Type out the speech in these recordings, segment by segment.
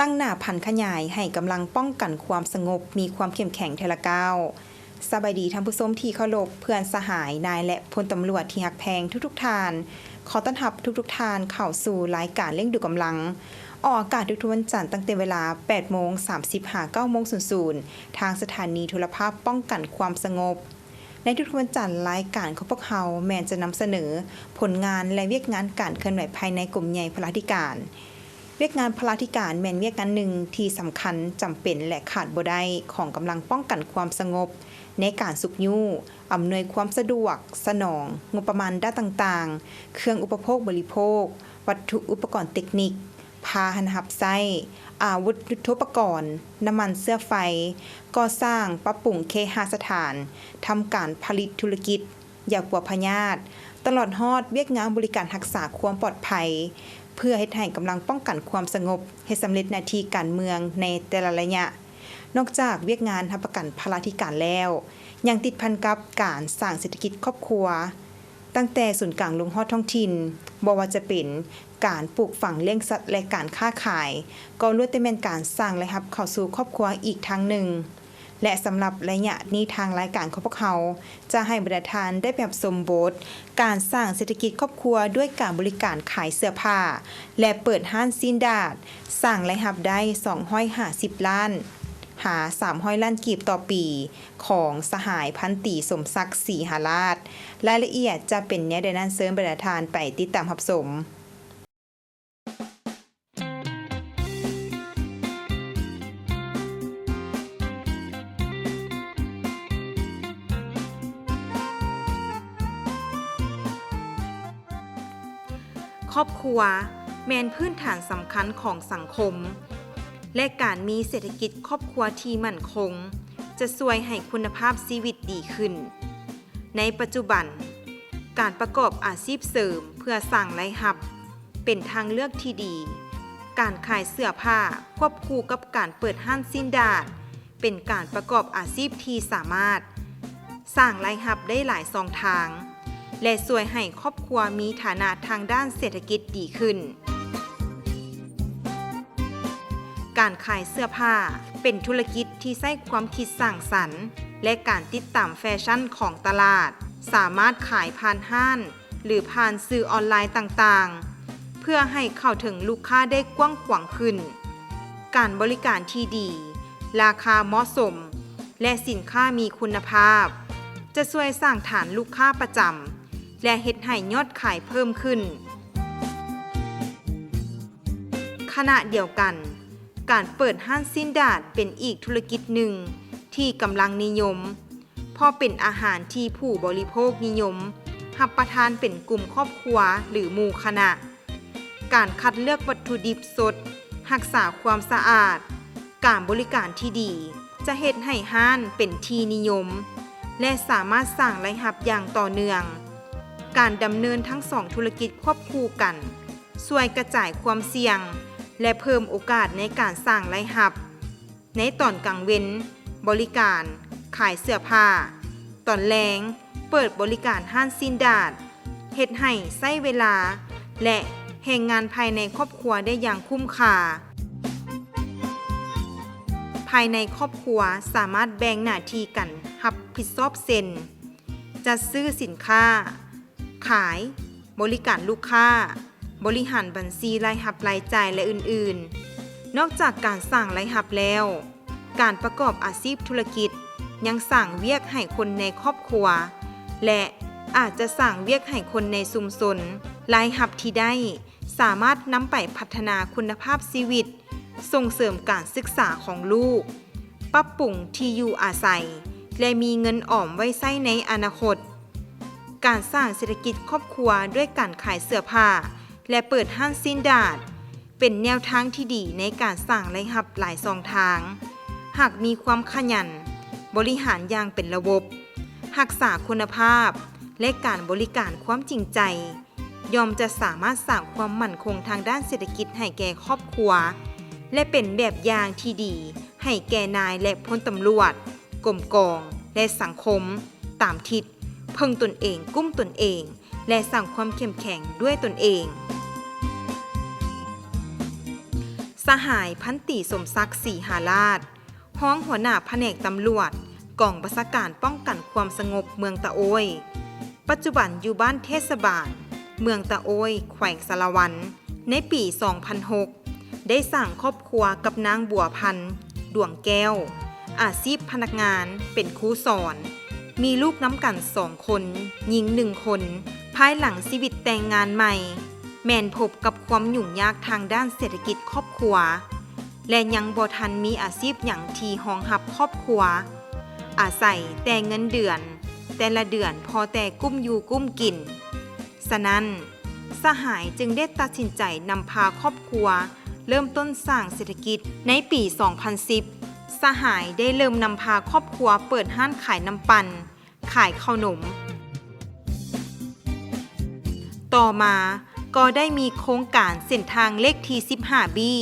ຕັ້ງໜ້າຜັນຂະຫຍາຍໃຫ້ກຳລັງປ້ອງກັນຄວາມສະຫງົບມີຄວາມເຂັ້ມແຂງເທື່ອລະກ້າວ. ສະບາຍດີທ່ານຜູ້ຊົມທີ່ເຄົາລົບ, ເພື່ອນສະຫາຍ, ນາຍ ແລະ ພົນຕຳຫຼວດທີ່ຮັກແພງທຸກໆທ່ານ. ຂໍຕ້ອນຮັບທຸກໆທ່ານເຂົ້າສູ່ລາຍການລ້ຽງດູກຳລັງ, ອອກອາກາດທຸກໆວັນຈັນຕັ້ງແຕ່ເວລາແປດໂມງສາມສິບ ຫາ ເກົ້າໂມງສູນສູນ ທາງສະຖານີໂທລະພາບປ້ອງກັນຄວາມສະຫງົບ. ໃນທຸກໆວັນຈັນ, ລາຍການຂອງພວກເຮົາແມ່ນຈະນຳສະເໜີຜົນງານ ແລະ ວຽກງານການເຄື່ອນໄຫວພາຍໃນກົມໃຫຍ່ພະລາທິການ. ວຽກງານພະລາທິການແມ່ນວຽກງານໜຶ່ງທີ່ສຳຄັນ, ຈຳເປັນ ແລະ ຂາດບໍ່ໄດ້ຂອງກຳລັງປ້ອງກັນຄວາມສະຫງົບ ໃນການຊຸກຍູ້, ອຳນວຍຄວາມສະດວກ, ສະໜອງງົບປະມານດ້ານຕ່າງໆ, ເຄື່ອງອຸປະໂພກບໍລິໂພກ, ວັດຖຸອຸປະກອນເຕັກນິກ, ພາຫະນະຮັບໃຊ້, ອາວຸດຍຸດໂທປະກອນ, ນ້ຳມັນເຊື້ອໄຟ, ກໍ່ສ້າງ, ປັບປຸງເຄຫະສະຖານ, ທຳການຜະລິດທຸລະກິດ, ຢາປົວພະຍາດ, ຕະຫຼອດຮອດວຽກງານບໍລິການຮັກສາຄວາມປອດໄພ, ເພື່ອເຮັດໃຫ້ກຳລັງປ້ອງກັນຄວາມສະຫງົບເຮັດສຳເລັດໜ້າທີ່ການເມືອງໃນແຕ່ລະໄລຍະ. ນອກຈາກວຽກງານຮັບປະກັນພະລາທິການແລ້ວ, ຍັງຕິດພັນກັບການສ້າງເສດຖະກິດຄອບຄົວ, ຕັ້ງແຕ່ສູນກາງລົງຮອດທ້ອງຖິ່ນ, ບໍ່ວ່າຈະເປັນການປູກຝັງ, ລ້ຽງສັດ ແລະ ການຄ້າຂາຍ, ກໍລ້ວນແຕ່ແມ່ນການສ້າງລາຍຮັບເຂົ້າສູ່ຄອບຄົວອີກທາງໜຶ່ງ. ແລະ ສຳລັບໄລຍະນີ້, ທາງລາຍການຂອງພວກເຮົາຈະໃຫ້ບັນດາທ່ານໄດ້ໄປຮັບຊົມບົດການສ້າງເສດຖະກິດຄອບຄົວດ້ວຍການບໍລິການຂາຍເສື້ອຜ້າ ແລະ ເປີດຮ້ານຊີ້ນດາດ, ສ້າງລາຍຮັບໄດ້ສອງຮ້ອຍຫ້າສິບລ້ານ ຫາ ສາມຮ້ອຍລ້ານກີບຕໍ່ປີ ຂອງສະຫາຍພັນຕີ ສົມສັກ ສີຫາລາດ. ລາຍລະອຽດຈະເປັນແນວໃດນັ້ນ, ເຊີນບັນດາທ່ານໄປຕິດຕາມຮັບຊົມ. ຄອບຄົວແມ່ນພື້ນຖານສຳຄັນຂອງສັງຄົມ, ແລະ ການມີເສດຖະກິດຄອບຄົວທີ່ໝັ້ນຄົງ ຈະຊ່ວຍໃຫ້ຄຸນນະພາບຊີວິດດີຂຶ້ນ. ໃນປັດຈຸບັນ, ການປະກອບອາຊີບເສີມເພື່ອສ້າງລາຍຮັບ ເປັນທາງເລືອກທີ່ດີ. ການຂາຍເສື້ອຜ້າຄວບຄູ່ກັບການເປີດຮ້ານຊີ້ນດາດ ເປັນການປະກອບອາຊີບທີ່ສາມາດສ້າງລາຍຮັບໄດ້ຫຼາຍຊ່ອງທາງ ແລະ ຊ່ວຍໃຫ້ຄອບຄົວມີຖານະທາງດ້ານເສດຖະກິດດີຂຶ້ນ. ການຂາຍເສື້ອຜ້າເປັນທຸລະກິດທີ່ໃຊ້ຄວາມຄິດສ້າງສັນ ແລະ ການຕິດຕາມແຟຊັ່ນຂອງຕະຫຼາດ, ສາມາດຂາຍຜ່ານຮ້ານ ຫຼື ຜ່ານສື່ອອນລາຍຕ່າງໆ ເພື່ອໃຫ້ເຂົ້າເຖິງລູກຄ້າໄດ້ກວ້າງຂວາງຂຶ້ນ. ການບໍລິການທີ່ດີ, ລາຄາເໝາະສົມ ແລະ ສິນຄ້າມີຄຸນນະພາບ ຈະຊ່ວຍສ້າງຖານລູກຄ້າປະຈຳ ແລະ ເຮັດໃຫ້ຍອດຂາຍເພີ່ມຂຶ້ນ. ຂະນະດຽວກັນ, ການເປີດຮ້ານຊີ້ນດາດເປັນອີກທຸລະກິດໜຶ່ງທີ່ກຳລັງນິຍົມ, ເພາະເປັນອາຫານທີ່ຜູ້ບໍລິໂພກນິຍົມຮັບປະທານເປັນກຸ່ມຄອບຄົວ ຫຼື ໝູ່ຄະນະ. ການຄັດເລືອກວັດຖຸດິບສົດ, ຮັກສາຄວາມສະອາດ, ການບໍລິການທີ່ດີ ຈະເຮັດໃຫ້ຮ້ານເປັນທີ່ນິຍົມ ແລະ ສາມາດສ້າງລາຍຮັບຢ່າງຕໍ່ເນື່ອງ. ການດຳເນີນທັງສອງທຸລະກິດຄວບຄູ່ກັນ ຊ່ວຍກະຈາຍຄວາມສ່ຽງ ແລະ ເພີ່ມໂອກາດໃນການສ້າງລາຍຮັບ. ໃນຕອນກາງເວັນ, ບໍລິການຂາຍເສື້ອຜ້າ, ຕອນແລງ, ເປີດບໍລິການຮ້ານຊີ້ນດາດ, ເຮັດໃຫ້ໃຊ້ເວລາ ແລະ ແຮງງານພາຍໃນຄອບຄົວໄດ້ຢ່າງຄຸ້ມຄ່າ. ພາຍໃນຄອບຄົວສາມາດແບ່ງໜ້າທີ່ກັນຮັບຜິດຊອບເຊັ່ນ: ຈັດຊື້ສິນຄ້າ, ຂາຍ, ບໍລິການລູກຄ້າ, ບໍລິຫານບັນຊີລາຍຮັບລາຍຈ່າຍ ແລະ ອື່ນໆ. ນອກຈາກການສ້າງລາຍຮັບແລ້ວ, ການປະກອບອາຊີບທຸລະກິດຍັງສ້າງວຽກໃຫ້ຄົນໃນຄອບຄົວ ແລະ ອາດຈະສ້າງວຽກໃຫ້ຄົນໃນຊຸມຊົນ. ລາຍຮັບທີ່ໄດ້ສາມາດນຳໄປພັດທະນາຄຸນນະພາບຊີວິດ, ສົ່ງເສີມການສຶກສາຂອງລູກ, ປັບປຸງທີ່ຢູ່ອາໄສ ແລະ ມີເງິນອອມໄວ້ໃຊ້ໃນອະນາຄົດ. ການສ້າງເສດຖະກິດຄອບຄົວດ້ວຍການຂາຍເສື້ອຜ້າ ແລະ ເປີດຮ້ານຊີ້ນດາດ ເປັນແນວທາງທີ່ດີໃນການສ້າງລາຍຮັບຫຼາຍຊ່ອງທາງ. ຫາກມີຄວາມຂະຫຍັນ, ບໍລິຫານຢ່າງເປັນລະບົບ, ຮັກສາຄຸນນະພາບ ແລະ ການບໍລິການຄວາມຈິງໃຈ, ຍ່ອມຈະສາມາດສ້າງຄວາມໝັ້ນຄົງທາງດ້ານເສດຖະກິດໃຫ້ແກ່ຄອບຄົວ ແລະ ເປັນແບບຢ່າງທີ່ດີໃຫ້ແກ່ນາຍ ແລະ ພົນຕຳຫຼວດ, ກົມກອງ ແລະ ສັງຄົມ, ຕາມທິດ, ເພິ່ງຕົນເອງ, ກຸ້ມຕົນເອງ ແລະ ສ້າງຄວາມເຂັ້ມແຂງດ້ວຍຕົນເອງ. ສ ສະຫາຍ ພັນຕີ ສົມສັກ ສີຫາລາດ, ຮອງຫົວໜ້າພະແນກຕຳຫຼວດ ກອງບັນຊາການປ້ອງກັນຄວາມສະຫງົບເມືອງຕະໂອ້ຍ, ປັດຈຸບັນຢູ່ບ້ານເທດສະບານເມືອງຕະໂອ້ຍ ແຂວງສາລະວັນ. ໃນປີສອງພັນຫົກ ໄດ້ສ້າງຄອບຄົວກັບນາງ ບົວພັນ ດວງແກ້ວ, ອາຊີບພະນັກງານ, ເປັນຄູສອນ, ມີລູກນຳກັນສອງຄົນ, ຍິງໜຶ່ງຄົນ. ພາຍຫຼັງຊີວິດແຕ່ງງານໃໝ່ ແມ່ນພົບກັບຄວາມຫຍຸ້ງຍາກທາງດ້ານເສດຖະກິດຄອບຄົວ ແລະ ຍັງບໍ່ທັນມີອາຊີບຫຍັງທີ່ຮອງຮັບຄອບຄົວ, ອາໄສແຕ່ເງິນເດືອນແຕ່ລະເດືອນພໍແຕ່ກຸ້ມຢູ່ກຸ້ມກິນ. ສະນັ້ນ, ສະຫາຍຈຶ່ງໄດ້ຕັດສິນໃຈນຳພາຄອບຄົວເລີ່ມຕົ້ນສ້າງເສດຖະກິດ. ໃນປີສອງພັນສິບ ສະຫາຍໄດ້ເລີ່ມນຳພາຄອບຄົວເປີດຮ້ານຂາຍນ້ຳປັ່ນ, ຂາຍເຂົ້າໜົມ. ຕໍ່ມາກໍໄດ້ມີໂຄງການເສັ້ນທາງເລກທີສິບຫ້າບີ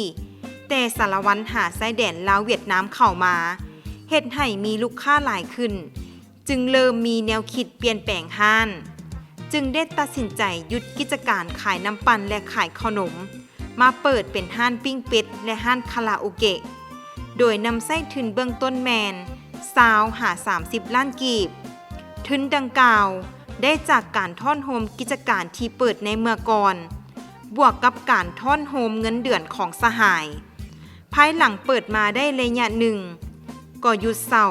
ແຕ່ສາລະວັນຫາຊາຍແດນລາວຫວຽດນາມເຂົ້າມາ, ເຮັດໃຫ້ມີລູກຄ້າຫຼາຍຂຶ້ນ, ຈຶ່ງເລີ່ມມີແນວຄິດປ່ຽນແປງຮ້ານ, ຈຶ່ງໄດ້ຕັດສິນໃຈຢຸດກິດຈະການຂາຍນ້ຳປັ່ນ ແລະ ຂາຍເຂົ້າໜົມ, ມາເປີດເປັນຮ້ານປີ້ງເປັດ ແລະ ຮ້ານຄາຣາໂອເກະ, ໂດຍນຳໃຊ້ທຶນເບື້ອງຕົ້ນແມ່ນຊາວຫາສາມສິບລ້ານກີບ. ທຶນດັ່ງກ່າວໄດ້ຈາກການທ້ອນໂຮມກິດຈະການທີ່ເປີດໃນເມື່ອກ່ອນ, ບວກກັບການທ້ອນໂຮມເງິນເດືອນຂອງສະຫາຍ. ພາຍຫຼັງເປີດມາໄດ້ໄລຍະໜຶ່ງກໍຢຸດເຊົາ,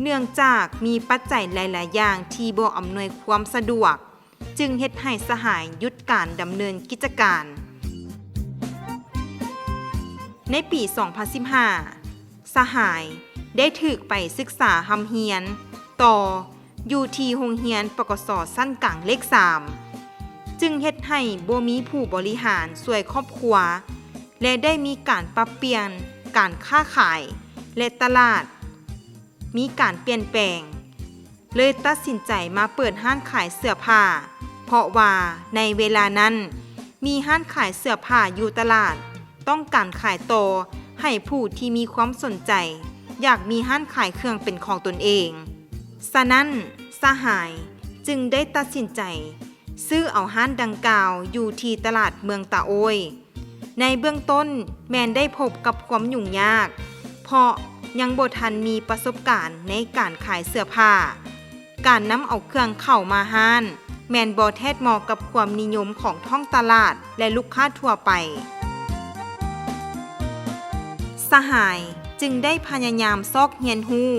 ເນື່ອງຈາກມີປັດໄຈຫຼາຍໆຢ່າງທີ່ບໍ່ອຳນວຍຄວາມສະດວກ, ຈຶ່ງເຮັດໃຫ້ສະຫາຍຢຸດການດຳເນີນກິດຈະການ. ໃນປີສອງພັນສິບຫ້າ ສະຫາຍໄດ້ຖືກໄປສຶກສາຮ່ຳຮຽນຕໍ່ຢູ່ທີ່ໂຮງຮຽນ ປກສ ຊັ້ນກາງເລກສາມ, ຈຶ່ງເຮັດໃຫ້ບໍ່ມີຜູ້ບໍລິຫານຊ່ວຍຄອບຄົວ ແລະ ໄດ້ມີການປັບປ່ຽນການຄ້າຂາຍ ແລະ ຕະຫຼາດມີການປ່ຽນແປງ. ເລີຍຕັດສິນໃຈມາເປີດຮ້ານຂາຍເສື້ອຜ້າ, ເພາະວ່າໃນເວລານັ້ນມີຮ້ານຂາຍເສື້ອຜ້າຢູ່ຕະຫຼາດ, ຕ້ອງການຂາຍຕໍ່ໃຫ້ຜູ້ທີ່ມີຄວາມສົນໃຈຢາກມີຮ້ານຂາຍເຄື່ອງເປັນຂອງຕົນເອງ. ສະນັ້ນ, ສະຫາຍຈຶ່ງໄດ້ຕັດສິນໃຈຊື້ເອົາຮ້ານດັ່ງກ່າວຢູ່ທີ່ຕະຫຼາດເມືອງຕາໂອ້ຍ. ໃນເບື້ອງຕົ້ນແມ່ນໄດ້ພົບກັບຄວາມຫຍຸ້ງຍາກ, ເພາະຍັງບໍ່ທັນມີປະສົບການໃນການຂາຍເສື້ອຜ້າ. ການນຳເອົາເຄື່ອງເຂົ້າມາຮ້ານແມ່ນບໍ່ແທດເໝາະກັບຄວາມນິຍົມຂອງທ້ອງຕະຫຼາດ ແລະ ລູກຄ້າທົ່ວໄປ. ສະຫາຍຈຶ່ງໄດ້ພະຍາຍາມຊອກຮຽນຮູ້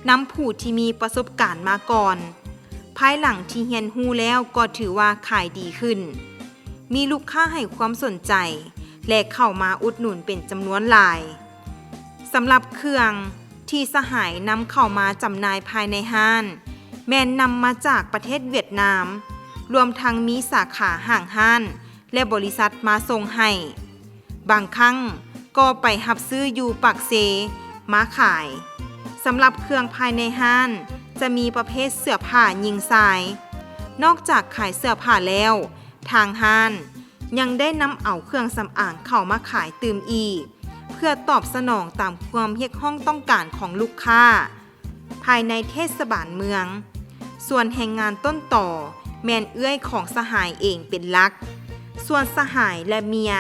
ນຳຜູ້ທີ່ມີປະສົບການມາກ່ອນ. ພາຍຫຼັງທີ່ຮຽນຮູ້ແລ້ວກໍຖືວ່າຂາຍດີຂຶ້ນ, ມີລູກຄ້າໃຫ້ຄວາມສົນໃຈ ແລະ ເຂົ້າມາອຸດໜູນເປັນຈຳນວນຫຼາຍ. ສຳລັບເຄື່ອງທີ່ສະຫາຍນຳເຂົ້າມາຈຳໜ່າຍພາຍໃນຮ້ານ ແມ່ນນຳມາຈາກປະເທດຫວຽດນາມ, ລວມທັງມີສາຂາຫ້າງຮ້ານ ແລະ ບໍລິສັດມາສົ່ງໃຫ້. ບາງຄັ້ງກໍໄປຮັບຊື້ຢູ່ປາກເຊມາຂາຍ. ສຳລັບເຄື່ອງພາຍໃນຮ້ານຈະມີປະເພດເສື້ອຜ້າຍິງຊາຍ. ນອກຈາກຂາຍເສື້ອຜ້າແລ້ວ, ທາງຮ້ານຍັງໄດ້ນຳເອົາເຄື່ອງສຳອາງເຂົ້າມາຂາຍຕື່ມອີກ, ເພື່ອຕອບສະໜອງຕາມຄວາມຮຽກຮ້ອງຕ້ອງການຂອງລູກຄ້າ. ພາຍໃນເທດສະບານເມືອງ, ສ່ວນແຮງງານຕົ້ນຕໍແມ່ນເອື້ອຍຂອງສະຫາຍເອງເປັນຫຼັກ, ສ່ວນສະຫາຍ ແລະ ເມຍ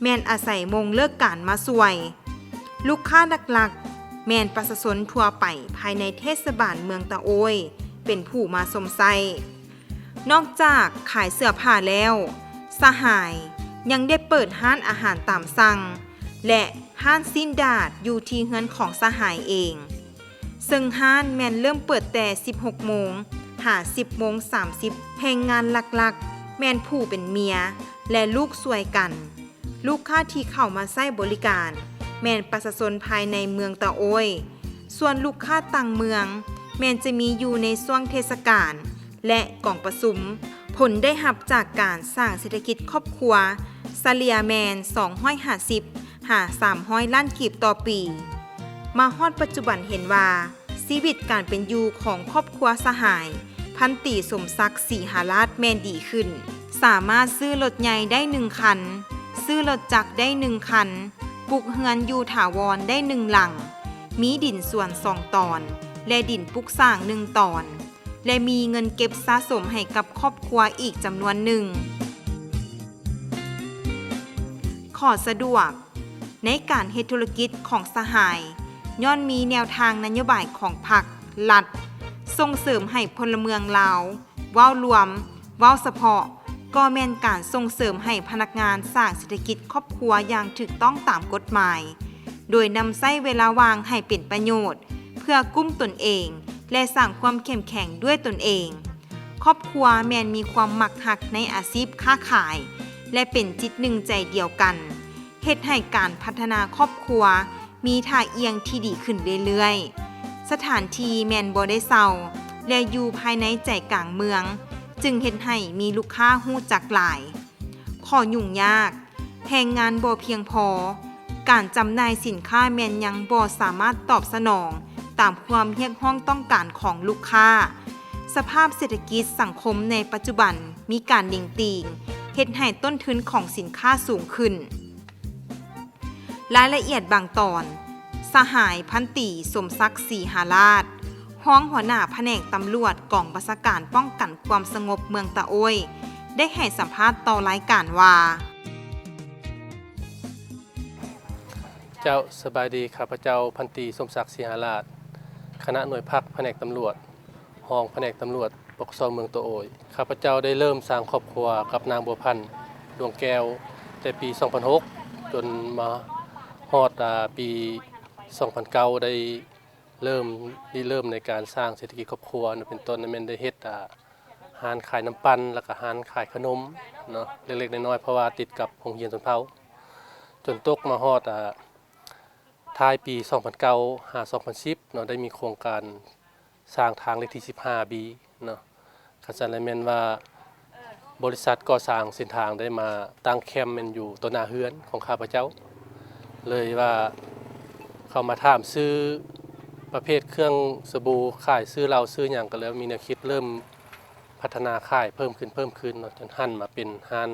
ແມ່ນອາໄສໂມງເລີກການມາຊ່ວຍ. ລູກຄ້າຫຼັກໆແມ່ນປະຊາຊົນທົ່ວໄປພາຍໃນເທດສະບານເມືອງຕາໂອ້ຍເປັນຜູ້ມາຊົມໃຊ້. ນອກຈາກຂາຍເສື້ອຜ້າແລ້ວ, ສະຫາຍຍັງໄດ້ເປີດຮ້ານອາຫານຕາມສັ່ງ ແລະ ຮ້ານຊີ້ນດາດຢູ່ທີ່ເຮືອນຂອງສະຫາຍເອງ. ເຊິ່ງຮ້ານແມ່ນເລີ່ມເປີດແຕ່ສິບຫົກໂມງຫາສິບໂມງສາມສິບ. ແຮງງານຫຼັກໆແມ່ນຜູ້ເປັນເມຍ ແລະ ລູກຊ່ວຍກັນ. ລູກຄ້າທີ່ເຂົ້າມາໃຊ້ບໍລິການແມ່ນປະຊາຊົນພາຍໃນເມືອງຕາໂອ້ຍ, ສ່ວນລູກຄ້າຕ່າງເມືອງແມ່ນຈະມີຢູ່ໃນຊ່ວງເທດສະການ ແລະ ກອງປະຊຸມ. ຜົນໄດ້ຮັບຈາກການສ້າງເສດຖະກິດຄອບຄົວສະເລ່ຍແມ່ນສອງຮ້ອຍຫ້າສິບຫາສາມຮ້ອຍລ້ານກີບຕໍ່ປີ. ມາຮອດປັດຈຸບັນເຫັນວ່າ ຊີວິດການເປັນຢູ່ຂອງຄອບຄົວສະຫາຍ ພັນຕີ ສົມສັກ ສີຫາລາດ ແມ່ນດີຂຶ້ນ, ສາມາດຊື້ລົດໃຫຍ່ໄດ້ໜຶ່ງຄັນ, ຊື້ລົດຈັກໄດ້ໜຶ່ງຄັນ, ປຸກເຮືອນຢູ່ຖາວອນໄດ້ໜຶ່ງຫຼັງ, ມີດິນສວນສອງຕອນ ແລະ ດິນປຸກສ້າງໜຶ່ງຕອນ ແລະ ມີເງິນເກັບສະສົມໃຫ້ກັບຄອບຄົວອີກຈຳນວນໜຶ່ງ. ຂໍສະດວກ, ໃນການເຮັດທຸລະກິດຂອງສະຫາຍ, ຍ້ອນມີແນວທາງນະໂຍບາຍຂອງພັກ, ລັດ ສົ່ງເສີມໃຫ້ພົນລະເມືອງລາວ, ເວົ້າລວມ, ເວົ້າສະເພາະ, ກໍແມ່ນການສົ່ງເສີມໃຫ້ພະນັກງານສ້າງເສດຖະກິດຄອບຄົວຢ່າງຖືກຕ້ອງຕາມກົດໝາຍ, ໂດຍນຳໃຊ້ເວລາວ່າງໃຫ້ເປັນປະໂຫຍດ ເພື່ອກຸ້ມຕົນເອງ ແລະ ສ້າງຄວາມເຂັ້ມແຂງດ້ວຍຕົນເອງ. ຄອບຄົວແມ່ນມີຄວາມມັກຮັກໃນອາຊີບຄ້າຂາຍ ແລະ ເປັນຈິດໜຶ່ງໃຈດຽວກັນ, ເຮັດໃຫ້ການພັດທະນາຄອບຄົວມີທ່າອ່ຽງທີ່ດີຂຶ້ນເລື້ອຍໆ. ສະຖານທີ່ແມ່ນບໍ່ໄດ້ເຊົ່າ ແລະ ຢູ່ພາຍໃນໃຈກາງເມືອງ, ຈຶ່ງເຮັດໃຫ້ມີລູກຄ້າຮູ້ຈັກຫຼາຍ. ຂໍ້ຫຍຸ້ງຍາກ, ແຮງງານບໍ່ພຽງພໍ, ການຈຳໜ່າຍສິນຄ້າແມ່ນຍັງບໍ່ສາມາດຕອບສະໜອງຕາມຄວາມຮຽກຮ້ອງຕ້ອງການຂອງລູກຄ້າ. ສະພາບເສດຖະກິດສັງຄົມໃນປັດຈຸບັນມີການເໜັງຕີງ, ເຮັດໃຫ້ຕົ້ນທຶນຂອງສິນຄ້າສູງຂຶ້ນ. ລາຍລະອຽດບາງຕອນ, ສະຫາຍພັນຕີ ສົມສັກ ສີຫາລາດ, ຮອງຫົວໜ້າພະແນກຕຳຫຼວດກອງບັນຊາການປ້ອງກັນຄວາມສະຫງົບເມືອງຕະໂອ້ຍ ໄດ້ໃຫ້ສຳພາດຕໍ່ລາຍການວ່າ. ເຈົ້າ, ສະບາຍດີ, ຂ້າພະເຈົ້າ ພັນຕີ ສົມສັກ ສີຫາລາດ, ຄະນະໜ່ວຍພັກພະແນກຕຳຫຼວດ, ຮອງພະແນກຕຳຫຼວດ ປກສ ເມືອງຕະໂອ້ຍ. ຂ້າພະເຈົ້າໄດ້ເລີ່ມສ້າງຄອບຄົວກັບນາງບົວພັນ ດວງແກ້ວ ແຕ່ປີສອງພັນຫົກ ຈົນມາຮອດ ອາ ປີສອງພັນເກົ້າ ໄດ້ເລີ່ມ ລິເລີ່ມໃນການສ້າງເສດຖະກິດຄອບຄົວເນາະ, ເປັນຕົ້ນແມ່ນໄດ້ເຮັດ ອາ ຮ້ານຂາຍນ້ຳປັ່ນ ແລ້ວກະຮ້ານຂາຍຂະໜົມເນາະ ເລັກໆນ້ອຍໆ ເພາະວ່າຕິດກັບໂຮງຮຽນຊົນເຜົ່າ. ຈົນຕົກມາຮອດ ອາ ທ້າຍປີສອງພັນເກົ້າ ຫາ ສອງພັນສິບເນາະ ໄດ້ມີໂຄງການ ສ້າງທາງເລກທີສິບຫ້າບີເນາະ. ຄັນຊັ້ນແລ້ວແມ່ນວ່າບໍລິສັດກໍ່ສ້າງເສັ້ນທາງໄດ້ມາຕັ້ງແຄມແມ່ນຢູ່ຕໍ່ໜ້າເຮືອນຂອງຂ້າພະເຈົ້າ, ເລີຍວ່າເຂົ້າມາຖາມຊື້ປະເພດເຄື່ອງສະບູຂາຍ, ຊື້ເຫຼົ້າຊື້ຫຍັງ, ກໍເລີຍມີແນວຄິດເລີ່ມພັດທະນາຂາຍເພີ່ມຂຶ້ນ ເພີ່ມຂຶ້ນເນາະ ຈົນຫັນມາເປັນຮ້ານ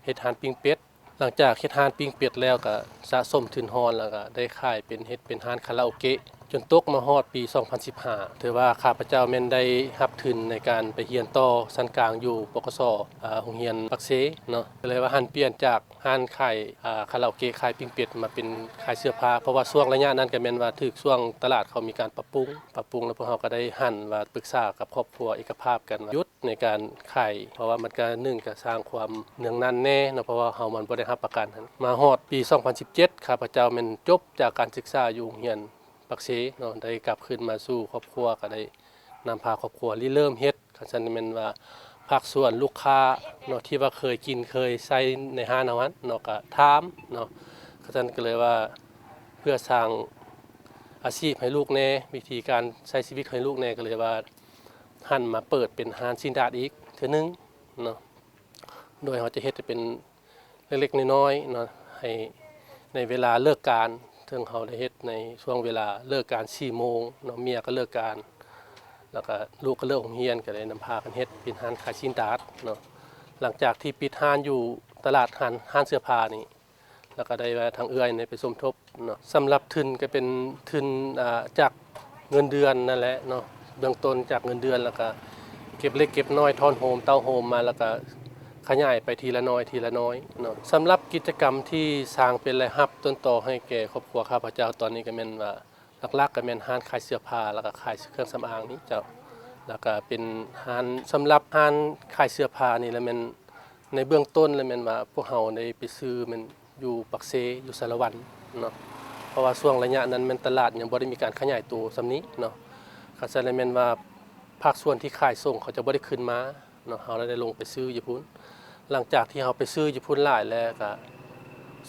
ເຮັດຮ້ານປີ້ງເປັດ. ຫຼັງຈາກເຮັດຮ້ານປີ້ງເປັດແລ້ວ ກໍສະສົມທຶນຮອນ ແລ້ວກໍໄດ້ຂາຍເປັນ ເຮັດເປັນຮ້ານຄາຣາໂອເກະ ຈົນຕົກມາຮອດປີສອງພັນສິບຫ້າ ຖືວ່າຂ້າພະເຈົ້າແມ່ນໄດ້ຮັບທຶນໃນການໄປຮຽນຕໍ່ຊັ້ນກາງຢູ່ ປກສ ອາ ໂຮງຮຽນປາກເຊເນາະ, ກໍເລີຍວ່າຫັນປ່ຽນຈາກຮ້ານຂາຍ ອາ ຄາຣາໂອເກະ ຂາຍປີ້ງເປັດ ມາເປັນຂາຍເສື້ອຜ້າ, ເພາະວ່າຊ່ວງໄລຍະນັ້ນກໍແມ່ນວ່າຖືກຊ່ວງຕະຫຼາດເຂົາມີການປັບປຸງ, ປັບປຸງແລ້ວພວກເຮົາກໍໄດ້ຫັນວ່າປຶກສາກັບຄອບຄົວເອກະພາບກັນວ່າຢຸດ ໃນການຂາຍ, ເພາະວ່າມັນກະ ໜຶ່ງ ກະສ້າງຄວາມເໜືອງແໜ້ນແດ່ເນາະ, ເພາະວ່າເຮົາມັນບໍ່ໄດ້ຮັບປະກັນຫັ້ນ. ມາຮອດປີສອງພັນສິບເຈັດ ຂ້າພະເຈົ້າແມ່ນຈົບຈາກການສຶກສາຢູ່ໂຮງຮຽນປາກເຊເນາະ, ໄດ້ກັບຄືນມາສູ່ຄອບຄົວ ກະໄດ້ນຳພາຄອບຄົວລິເລີ່ມເຮັດ, ຄັນຊັ້ນແມ່ນວ່າພາກສ່ວນລູກຄ້າເນາະ ທີ່ວ່າເຄີຍກິນເຄີຍໃຊ້ໃນຮ້ານເຮົາຫັ້ນເນາະ ກະຖາມເນາະ, ຄັນຊັ້ນກໍເລີຍວ່າເພື່ອສ້າງອາຊີບໃຫ້ລູກແດ່ ວິທີການໃຊ້ຊີວິດໃຫ້ລູກແດ່ ກໍເລີຍວ່າ ຫັນມາເປີດເປັນຮ້ານຊີ້ນດາດອີກເທື່ອໜຶ່ງເນາະ, ໂດຍເຮົາຈະເຮັດໃຫ້ເປັນເລັກໆນ້ອຍໆເນາະ, ໃຫ້ໃນເວລາເລີກການ, ເຊິ່ງເຮົາໄດ້ເຮັດໃນຊ່ວງເວລາເລີກການສີ່ໂມງເນາະ, ເມຍກໍເລີກການ ແລ້ວກໍລູກກໍເລີກໂຮງຮຽນ, ກໍໄດ້ນຳພາກັນເຮັດເປັນຮ້ານຂາຍຊີ້ນດາດເນາະ. ຫຼັງຈາກທີ່ປິດຮ້ານຢູ່ຕະຫຼາດ ຮ້ານ ຮ້ານເສື້ອຜ້ານີ້ ແລ້ວກໍໄດ້ວ່າທາງເອື້ອຍນີ້ໄປສົມທົບເນາະ. ສຳລັບທຶນກໍເປັນທຶນ ອາ ຈາກເງິນເດືອນນັ້ນແຫຼະເນາະ, ເບື້ອງຕົ້ນຈາກເງິນເດືອນ ແລ້ວກໍເກັບເລັກເກັບນ້ອຍ ຖອນໂຮມເຕົ້າໂຮມມາ ແລ້ວກໍຂະຫຍາຍໄປທີລະໜ້ອຍ ທີລະໜ້ອຍເນາະ. ສຳລັບກິດຈະກຳທີ່ສ້າງເປັນລາຍຮັບຕົ້ນຕໍໃຫ້ແກ່ຄອບຄົວຂ້າພະເຈົ້າຕອນນີ້ ກໍແມ່ນວ່າ ຫຼັກໆກໍແມ່ນຮ້ານຂາຍເສື້ອຜ້າ ແລ້ວກໍຂາຍເຄື່ອງສຳອາງນີ້ເຈົ້າ, ແລ້ວກໍເປັນຮ້ານ ສຳລັບຮ້ານຂາຍເສື້ອຜ້ານີ້ລະແມ່ນ ໃນເບື້ອງຕົ້ນລະແມ່ນວ່າພວກເຮົາໄດ້ໄປຊື້ແມ່ນຢູ່ປາກເຊ ຢູ່ສາລະວັນເນາະ, ເພາະວ່າຊ່ວງໄລຍະນັ້ນແມ່ນຕະຫຼາດຍັງບໍ່ໄດ້ມີການຂະຫຍາຍໂຕສ່ຳນີ້ເນາະ. ຄັນຊັ້ນລະແມ່ນວ່າພາກສ່ວນທີ່ຂາຍສົ່ງເຂົາຈະບໍ່ໄດ້ຂຶ້ນມາເນາະ, ເຮົາລະໄດ້ລົງໄປຊື້ຢູ່ພຸ້ນ. ຫຼັງຈາກທີ່ເຮົາໄປຊື້ຢູ່ພຸ້ນຫຼາຍແລ້ວ ກະ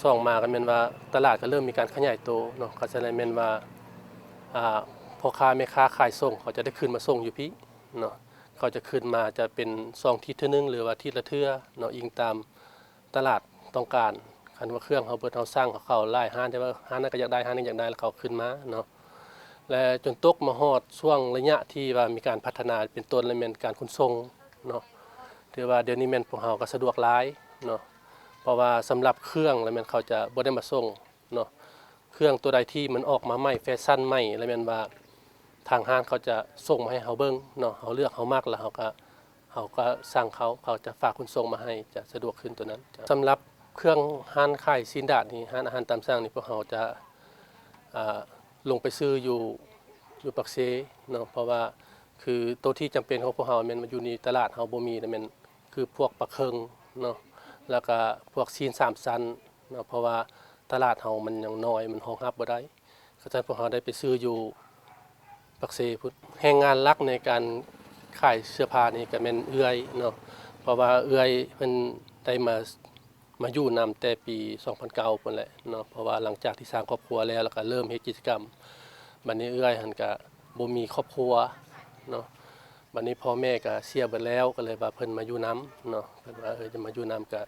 ສອງມາກໍແມ່ນວ່າຕະຫຼາດກໍເລີ່ມມີການຂະຫຍາຍໂຕເນາະ, ຄັນຊັ້ນລະແມ່ນວ່າ ອ່າ ພໍ່ຄ້າແມ່ຄ້າຂາຍສົ່ງເຂົາຈະໄດ້ຂຶ້ນມາສົ່ງຢູ່ພີ້ເນາະ, ເຂົາຈະຂຶ້ນມາຈະເປັນສອງທິດເທື່ອໜຶ່ງ ຫຼືວ່າທິດລະເທື່ອເນາະ, ອີງຕາມຕະຫຼາດຕ້ອງການ. ຄັນວ່າເຄື່ອງເຮົາເບິດ ເຮົາສັ່ງເຂົາຫຼາຍຮ້ານ ແຕ່ວ່າຮ້ານນັ້ນກໍຢາກໄດ້ ຮ້ານນີ້ຢາກໄດ້ ແລ້ວເຂົາຂຶ້ນມາເນາະ. ແລະ ຈົນຕົກມາຮອດຊ່ວງໄລຍະທີ່ວ່າມີການພັດທະນາ ເປັນຕົ້ນລະແມ່ນການຂົນສົ່ງເນາະ, ຖືວ່າດຽວນີ້ແມ່ນພວກເຮົາກໍສະດວກຫຼາຍເນາະ, ເພາະວ່າສຳລັບເຄື່ອງລະແມ່ນເຂົາຈະບໍ່ໄດ້ມາສົ່ງເນາະ. ເຄື່ອງຕົວໃດທີ່ມັນອອກມາໃໝ່ ແຟຊັນໃໝ່ ລະແມ່ນວ່າທາງຮ້ານເຂົາຈະສົ່ງມາໃຫ້ເຮົາເບິ່ງເນາະ, ເຮົາເລືອກເຮົາມັກ ລະເຮົາກໍ ເຮົາກໍສັ່ງເຂົາ ເຂົາຈະຝາກຂົນສົ່ງມາໃຫ້ ຈະສະດວກຂຶ້ນຕົວນັ້ນ. ສຳລັບ ເຄື່ອງຮ້ານຂາຍຊີ້ນດາດນີ້ ຮ້ານອາຫານຕາມສັ່ງນີ້ ພວກເຮົາຈະ ອ່າ ລົງໄປຊື້ຢູ່ ຢູ່ປາກເຊເນາະ ເພາະວ່າຄືໂຕທີ່ຈຳເປັນຂອງພວກເຮົາແມ່ນວ່າຢູ່ໃນຕະຫຼາດເຮົາບໍ່ມີນະ ແມ່ນຄືພວກປາເຄິງເນາະ ແລ້ວກະພວກຊີ້ນສາມຊັ້ນເນາະ ເພາະວ່າຕະຫຼາດເຮົາມັນຍັງນ້ອຍ ມັນຮອງຮັບບໍ່ໄດ້. ຂະເຈົ້າ ພວກເຮົາໄດ້ໄປຊື້ຢູ່ປາກເຊພຸ້ນ. ແຮງງານຫຼັກໃນການຂາຍເສື້ອຜ້ານີ້ກະແມ່ນເອື້ອຍເນາະ ເພາະວ່າເອື້ອຍເພິ່ນໄດ້ມາ ມາຢູ່ນຳແຕ່ປີສອງພັນເກົ້າພຸ້ນແຫຼະເນາະ ເພາະວ່າຫຼັງຈາກທີ່ສ້າງຄອບຄົວແລ້ວ ແລ້ວກະເລີ່ມເຮັດກິດຈະກຳ ບັດນີ້ເອື້ອຍຫັ້ນກະບໍ່ມີຄອບຄົວເນາະ ບັດນີ້ພໍ່ແມ່ກະເສຍເບິດແລ້ວ ກະເລີຍວ່າເພິ່ນມາຢູ່ນຳເນາະ ເພິ່ນວ່າ ເອີ ຈະມາຢູ່ນຳ ກະ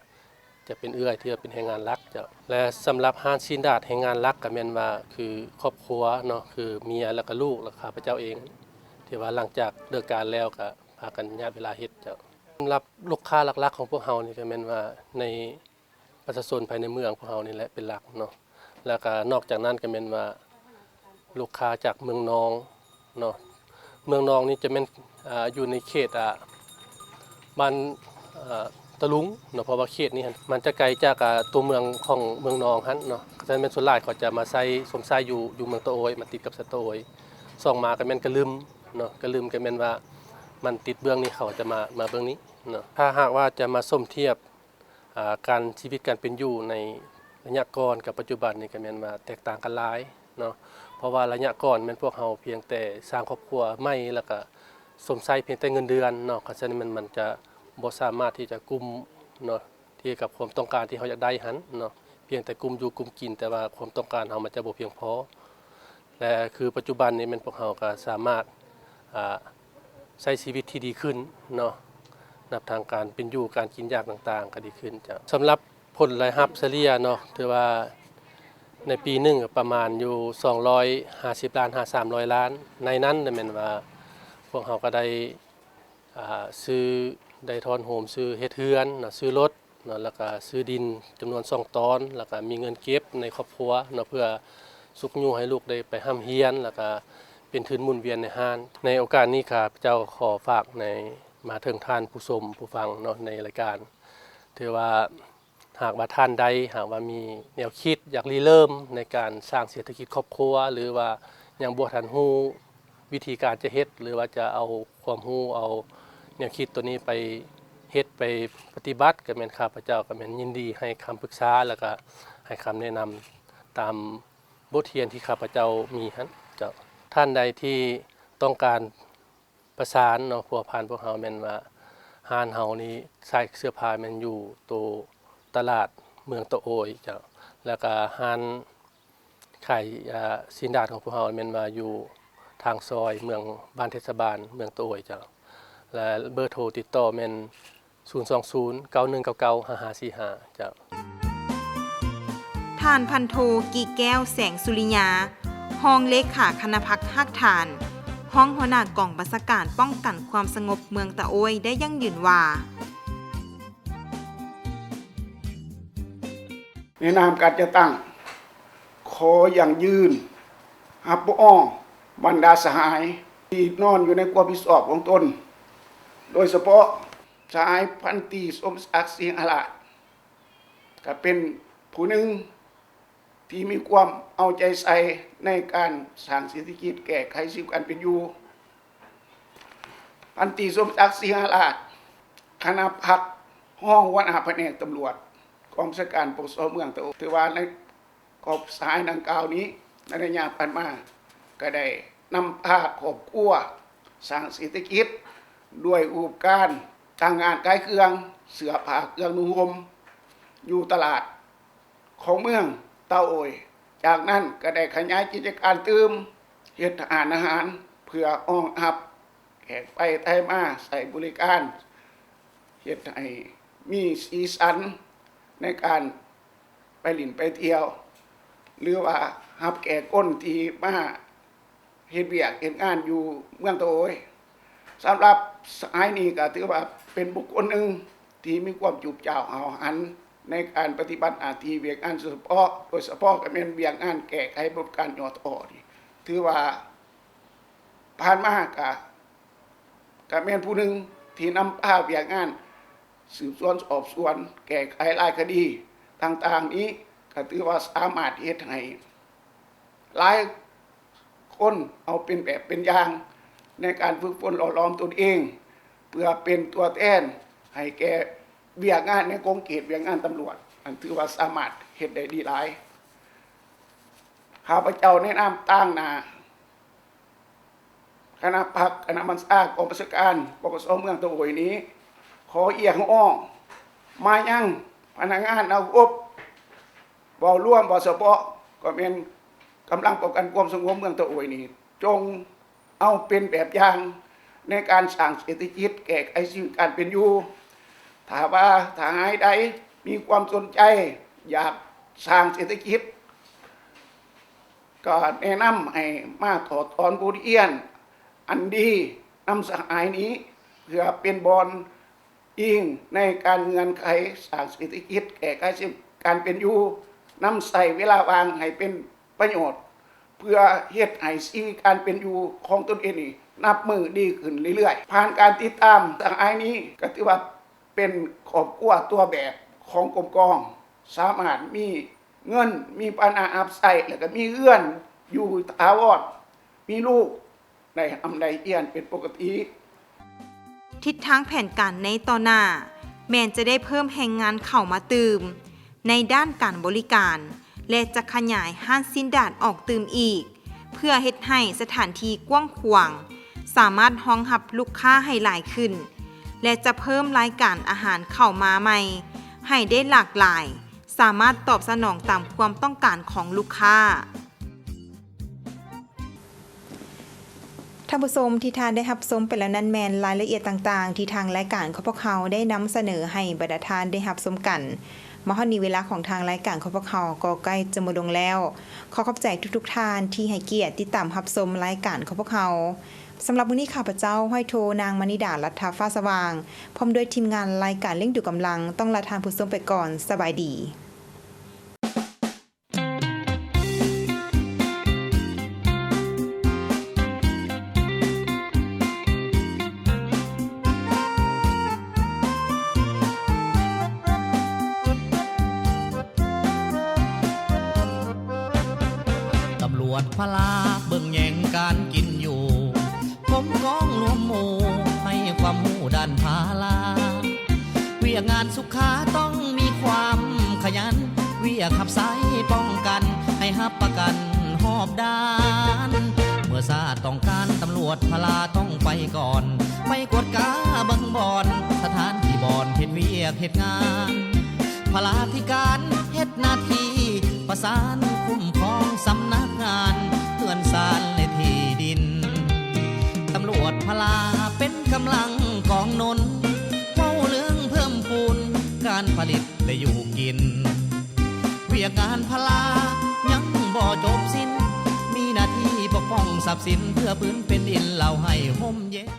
ຈະເປັນເອື້ອຍທີ່ວ່າເປັນແຮງງານຫຼັກເຈົ້າ. ແລະ ສຳລັບຮ້ານຊີ້ນດາດ ແຮງງານຫຼັກກະແມ່ນວ່າຄືຄອບຄົວເນາະ ຄືເມຍ ແລ້ວກະລູກ ແລ້ວກະຂ້າພະເຈົ້າເອງ ທີ່ວ່າຫຼັງຈາກເລີກການແລ້ວກະພາກັນຍາດເວລາເຮັດເຈົ້າ. ສຳລັບລູກຄ້າຫຼັກໆຂອງພວກເຮົານີ້ກະແມ່ນວ່າໃນ ປະຊາຊົນພາຍໃນເມືອງພວກເຮົານີ້ແຫຼະເປັນຫຼັກເນາະ ແລ້ວກະນອກຈາກນັ້ນກະແມ່ນວ່າລູກຄ້າຈາກເມືອງນອງເນາະ ເມືອງນອງນີ້ຈະແມ່ນ ອາ ຢູ່ໃນເຂດ ອາ ບ້ານ ອາ ຕະລຸງເນາະ ເພາະວ່າເຂດນີ້ຫັ້ນມັນຈະໄກຈາກ ອາ ຕົວເມືອງຂອງເມືອງນອງຫັ້ນເນາະ ສະນັ້ນແມ່ນສ່ວນຫຼາຍເຂົາຈະມາໃຊ້ ຊົມໃຊ້ຢູ່ ຢູ່ເມືອງຕະໂອຍ ມັນຕິດກັບຊາວຕະໂອຍ ສອງມາກະແມ່ນກະລຶມເນາະ ກະລຶມກະແມ່ນວ່າມັນຕິດເບື້ອງນີ້ ເຂົາຈະມາ ມາເບື້ອງນີ້ເນາະ ຖ້າຫາກວ່າຈະມາສົມທຽບ ອາ ການ ຊີວິດການເປັນຢູ່ໃນໄລຍະກ່ອນກັບປັດຈຸບັນນີ້ກະແມ່ນວ່າແຕກຕ່າງກັນຫຼາຍເນາະ ເພາະວ່າໄລຍະກ່ອນແມ່ນພວກເຮົາພຽງແຕ່ສ້າງຄອບຄົວໃໝ່ ແລ້ວກະຊົມໃຊ້ພຽງແຕ່ເງິນເດືອນເນາະ ຄັນຊັ້ນມັນ ມັນຈະບໍ່ສາມາດທີ່ຈະກຸ້ມເນາະ ທີ່ກັບຄວາມຕ້ອງການທີ່ເຮົາຢາກໄດ້ຫັ້ນເນາະ ພຽງແຕ່ກຸ້ມຢູ່ກຸ້ມກິນ ແຕ່ວ່າຄວາມຕ້ອງການເຮົາມັນຈະບໍ່ພຽງພໍ ແລະ ຄືປັດຈຸບັນນີ້ແມ່ນພວກເຮົາກະສາມາດ ອາ ໃຊ້ຊີວິດທີ່ດີຂຶ້ນເນາະ ນັບທາງການເປັນຢູ່ ການກິນຢາກຕ່າງໆກະດີຂຶ້ນເຈົ້າ. ສຳລັບຜົນລາຍຮັບສະເລ່ຍເນາະ ຖືວ່າໃນປີໜຶ່ງປະມານຢູ່ສອງຮ້ອຍຫ້າສິບລ້ານຫາສາມຮ້ອຍລ້ານ ໃນນັ້ນລະແມ່ນວ່າພວກເຮົາກະໄດ້ ອາ ຊື້ ໄດ້ຖອນໂຮມຊື້ເຮັດເຮືອນເນາະ ຊື້ລົດ ເນາະ ແລ້ວກະຊື້ດິນຈຳນວນສອງຕອນ ແລ້ວກະມີເງິນເກັບໃນຄອບຄົວເນາະ ເພື່ອຊຸກຍູ້ໃຫ້ລູກໄດ້ໄປຮ່ຳຮຽນ ແລ້ວກະເປັນທຶນໝູນວຽນໃນຮ້ານ. ໃນໂອກາດນີ້ ຂ້າພະເຈົ້າຂໍຝາກໃນ ມາເຖິງທ່ານຜູ້ຊົມຜູ້ຟັງເນາະ ໃນລາຍການ ຖືວ່າຫາກວ່າທ່ານໃດ ຫາກວ່າມີແນວຄິດຢາກລິເລີ່ມໃນການສ້າງເສດຖະກິດຄອບຄົວ ຫຼືວ່າຍັງບໍ່ທັນຮູ້ ວິທີການຈະເຮັດ ຫຼືວ່າຈະເອົາຄວາມຮູ້ ເອົາແນວຄິດໂຕນີ້ໄປເຮັດ ໄປປະຕິບັດ ກະແມ່ນຂ້າພະເຈົ້າກະແມ່ນຍິນດີໃຫ້ຄຳປຶກສາ ແລ້ວກະໃຫ້ຄຳແນະນຳຕາມບົດຮຽນທີ່ຂ້າພະເຈົ້າມີຫັ້ນເຈົ້າ. ທ່ານໃດທີ່ຕ້ອງການປະສານເນາະ ພົວພັນພວກເຮົາ ແມ່ນວ່າຮ້ານເຮົານີ້ຂາຍເສື້ອຜ້າແມ່ນຢູ່ໂຕຕະຫຼາດເມືອງຕະໂອຍເຈົ້າ ແລ້ວກະຮ້ານ ຂາຍ ອາ ຊີ້ນດາດຂອງພວກເຮົາແມ່ນວ່າຢູ່ທາງຊອຍເມືອງ ບ້ານເທດສະບານເມືອງຕະໂອຍເຈົ້າ ແລະ ເບີໂທຕິດຕໍ່ແມ່ນ ສູນສອງສູນ ເກົ້າໜຶ່ງເກົ້າເກົ້າ ຫ້າຫ້າສີ່ຫ້າ ເຈົ້າ. ທ່ານພັນໂທ ກີແກ້ວ ແສງສຸລິຍາ ຮອງເລຂາຄະນະພັກຮາກຖານ ຮອງຫົວໜ້າກອງບັນຊາການປ້ອງກັນຄວາມສະຫງົບເມືອງຕະໂອຍ ໄດ້ຢັ້ງຢືນວ່າ ໃນນາມການຈັດຕັ້ງ ຂໍຢັ້ງຢືນຮັບຮອງບັນດາສະຫາຍທີ່ນອນຢູ່ໃນຄວາມຜິດຊອບຂອງຕົນ, ໂດຍສະເພາະສະຫາຍພັນຕີ ສົມສັກ ສິງຫະລາດ ກະເປັນຜູ້ໜຶ່ງທີ່ມີຄວາມເອົາໃຈໃສ່ໃນການສ້າງເສດຖະກິດ ແກ້ໄຂຊີວິດການເປັນຢູ່. ພັນຕີ ສົມສັກ ສິງຫະລາດ ຄະນະພັກ ຮອງຫົວໜ້າພະແນກຕຳຫຼວດ ກອງບັນຊາການ ປກສ ເມືອງຕະໂອ ຖືວ່າໃນຂອບສາຍດັ່ງກ່າວນີ້ ໃນໄລຍະຜ່ານມາ ກະໄດ້ນຳພາຄອບຄົວສ້າງເສດຖະກິດ ດ້ວຍຮູບການຕັ້ງຮ້ານຂາຍເຄື່ອງ ເສື້ອຜ້າເຄື່ອງນຸ່ງຫົ່ມ ຢູ່ຕະຫຼາດ ຂອງເມືອງຕາໂອຍ. ຈາກນັ້ນກະໄດ້ຂະຫຍາຍກິດຈະການຕື່ມ, ເຮັດຮ້ານອາຫານເພື່ອຮອງຮັບແຂກໄປໄທມາໃຊ້ບໍລິການ, ເຮັດໃຫ້ມີສີສັນໃນການໄປຫຼິ້ນໄປທ່ຽວ ຫຼືວ່າຮັບແຂກຄົນທີ່ມາ ເຮັດວຽກເຮັດງານຢູ່ເມືອງຕະໂອຍ. ສຳລັບສະຫາຍນີ້ກະຖືວ່າເປັນບຸກຄົນໜຶ່ງທີ່ມີຄວາມຈູບຈ້າວຫ້າວຫັນໃນການປະຕິບັດໜ້າທີ່ວຽກງານສະເພາະ, ໂດຍສະເພາະກະແມ່ນວຽກງານແກ້ໄຂບົດການຫຍໍ້ທໍ້ນີ້ ຖືວ່າຜ່ານມາກະ ກະແມ່ນຜູ້ໜຶ່ງທີ່ນຳພາວຽກງານສືບສວນສອບສວນ, ແກ້ໄຂຫຼາຍຄະດີ ຕ່າງໆນີ້ ກໍຖືວ່າສາມາດເຮັດໃຫ້ຫຼາຍຄົນເອົາເປັນແບບເປັນຢ່າງ ໃນການຝຶກຝົນຫຼໍ່ຫຼອມຕົນເອງ ເພື່ອເປັນຕົວແທນໃຫ້ແກ່ວຽກງານໃນຂົງເຂດວຽກງານຕຳຫຼວດ ອັນຖືວ່າສາມາດເຮັດໄດ້ດີຫຼາຍ. ຂ້າພະເຈົ້າໃນນາມຕາງໜ້າ ຄະນະພັກ ຄະນະບັນຊາກອງບັນຊາການ ປກສ ເມືອງຕະໂອຍນີ້ ຂໍຮຽກຮ້ອງມາຍັງພະນັກງານອາວຸດ ເວົ້າລວມ ເວົ້າສະເພາະ ກໍແມ່ນກຳລັງປ້ອງກັນຄວາມສະຫງົບເມືອງຕະໂອຍນີ້ ຈົ່ງເອົາເປັນແບບຢ່າງໃນການສ້າງເສດຖະກິດ ແກ້ໄຂຊີວິດການເປັນຢູ່. ຖ້າວ່າທະຫານໃດມີຄວາມສົນໃຈຢາກສ້າງເສດຖະກິດ ກໍແນະນຳໃຫ້ມາຖອດຖອນບົດຮຽນອັນດີນຳສະຫາຍນີ້ ເພື່ອເປັນບ່ອນອີງໃນການເງື່ອນໄຂສ້າງເສດຖະກິດ ແກ້ໄຂຊີວິດການເປັນຢູ່ ນຳໃຊ້ເວລາວ່າງໃຫ້ເປັນປະໂຫຍດ ເພື່ອເຮັດໃຫ້ຊີວິດການເປັນຢູ່ຂອງຕົນເອງນີ້ນັບມື້ດີຂຶ້ນເລື້ອຍໆ. ຜ່ານການຕິດຕາມສະຫາຍນີ້ ກໍຖືວ່າເປັນຄອບຄົວຕົວແບບຂອງກົມກອງ ສາມາດມີ ເງິນ ມີປານາຮັບໃຊ້ ແລ້ວກໍມີເຮືອນຢູ່ຖາວອນ ມີລູກໄດ້ຮ່ຳໄດ້ຮຽນເປັນປົກກະຕິ. ທິດທາງແຜນການໃນຕໍ່ໜ້າ ແມ່ນຈະໄດ້ເພີ່ມແຮງງານເຂົ້າມາຕື່ມ ໃນດ້ານການບໍລິການ ແລະ ຈະຂະຫຍາຍຮ້ານຊີ້ນດາດອອກຕື່ມອີກ ເພື່ອເຮັດໃຫ້ສະຖານທີ່ກວ້າງຂວາງ ສາມາດຮອງຮັບລູກຄ້າໃຫ້ຫຼາຍຂຶ້ນ ແລະ ຈະເພີ່ມລາຍການອາຫານເຂົ້າມາໃໝ່ໃຫ້ໄດ້ຫຼາກຫຼາຍ ສາມາດຕອບສະໜອງຕາມຄວາມຕ້ອງການຂອງລູກຄ້າ. ທ່ານຜູ້ຊົມທີ່ທ່ານໄດ້ຮັບຊົມໄປແລ້ວນັ້ນແມ່ນລາຍລະອຽດຕ່າງໆ ທີ່ທາງລາຍການຂອງພວກເຮົາໄດ້ນຳສະເໜີໃຫ້ບັນດາທ່ານໄດ້ຮັບຊົມກັນ. ມາຮອດນີ້ເວລາຂອງທາງລາຍການຂອງພວກເຮົາກໍໃກ້ຈະໝົດລົງແລ້ວ. ຂໍຂອບໃຈທຸກໆທ່ານທີ່ໃຫ້ກຽດຕິດຕາມຮັບຊົມລາຍການຂອງພວກເຮົາ. ສຳລັບມື້ນີ້ຂ້າພະເຈົ້າ ຮ້ອຍໂທ ນາງມະນິດາ ລັດຖະຟ້າສະຫວ່າງ ພ້ອມດ້ວຍທີມງານລາຍການເລ້ງດູກຳລັງ ຕ້ອງລາທ່ານຜູ້ຊົມໄປກ່ອນ. ສະບາຍດີ. ຕຳຫຼວດພະລາເບິ່ງແຍງການກິນຢູ່ ກົມກອງລວມໝູ່ໃຫ້ຄວາມຮູ້ດ້ານພະລາ. ວຽກງານສຸຂາຕ້ອງມີຄວາມຂະຫຍັນ, ວຽກຮັບໃຊ້ປ້ອງກັນໃຫ້ຮັບປະກັນຮອບດ້ານ. ເມື່ອຊາດຕ້ອງການຕຳຫຼວດພະລາຕ້ອງໄປກ່ອນ, ໄປກວດກາເບິ່ງບ່ອນ ສະຖານທີ່ບ່ອນເຮັດວຽກເຮັດງານ. ພະລາທິການເຮັດໜ້າທີ່ປະສານຄຸ້ມຄອງສຳນັກງານເຮືອນຊານ ແລະ ທີ່ດິນ. ຕຳຫຼວດພະລາເປັນກຳລັງກອງໜູນ ເວົ້າເລື່ອງເພີ່ມພູນການຜະລິດ ແລະ ຢູ່ກິນ. ວຽກງານພະລາຍັງບໍ່ຈົບສິ້ນ, ມີໜ້າທີ່ປົກປ້ອງຊັບສິນ ເພື່ອພື້ນແຜ່ນດິນລາວໃຫ້ຮົ່ມເຢັນ.